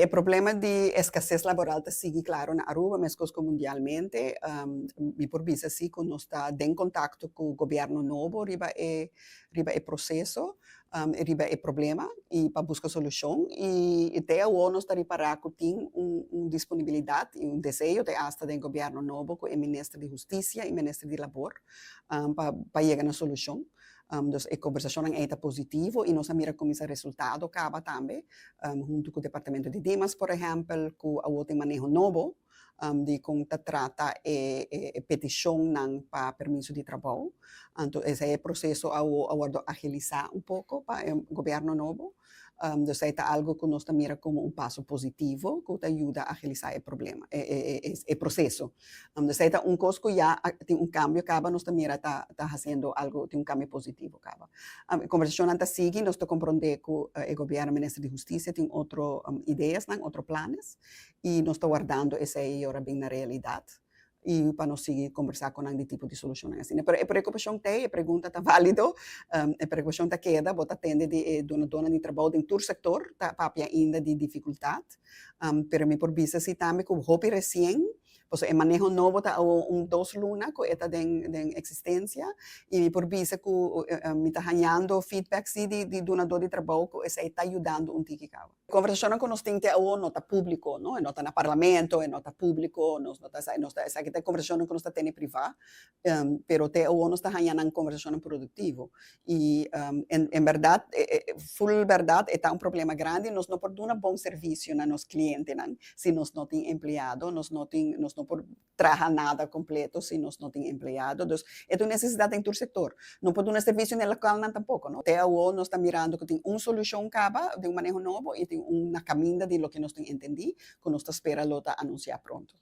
E problema di escases laboral ta sigui claro na Aruba, mescos cu mundialmente. Mi por bisa si cu nos ta den contacto cu gobierno nobo riba e proceso, riba e problema y pa busca solucion. Y te awor nos ta ripara cu tin un disponibilidad y un deseo di hasta di gobierno nobo cu e minister di Husticia y minister di Labor pa yega na solucion. Dus e conversacion ta positivo y nos a mira con e resultado caba tambe, hunto cu e departamento di Dimas, por ehempel, cu e otro maneho nobo, di con ta trata e peticion nan pa permiso di trabou. Anto, esey proceso a wordo agilisa un poco pa e gobierno nobo. Dus esey ta algo cu nos ta mira como un paso positivo cu ta yuda agilisa e problema, e proceso. Dus esey ta un cos cu ya tin un cambio caba, nos ta mira ta haciendo algo, tin un cambio positivo caba. Conversacion ta sigui. Nos ta compronde cu e gobierno, minister di Husticia tin otro ideanan, otro planes, y nos ta wardando esey awor bin na realidad y pa nos sigui conversa cu e tipo di solucion asina. Pero e preocupacion tin, e pregunta ta valido, e preocupacion ta keda, bo ta tende di duna di trabou den tur sector, ta papia ainda di dificultad, pero mi por bisa si tambe cu hopi recien, pues e maneho nobo ta un 2 luna cu ta den existencia y mi por bisa cu mi ta hañando feedback si di dunado di trabou cu esey ta yudando un tiki caba. Conversacion cu nos tin no ta publico, no? No ta na parlamento, no ta publico, nos no ta nos ta esaki ta conversacion cu nos ta tene priva, pero te awor nos ta hañando un conversacion productivo. Y en berdad, full berdad, ta un problema grandi. Nos no por duna bon servicio na nos clientenan si nos no tin empleado, nos no por traha nada completo si nos no tin empleado. Dus e ta un necesidad den tur sector. No por duna servicio na local nan tampoco, no? Te awor nos ta mirando cu tin un solucion caba di un maneho nobo y tin un caminda di loke nos tin entendi, cu nos ta spera lo ta anuncia pronto.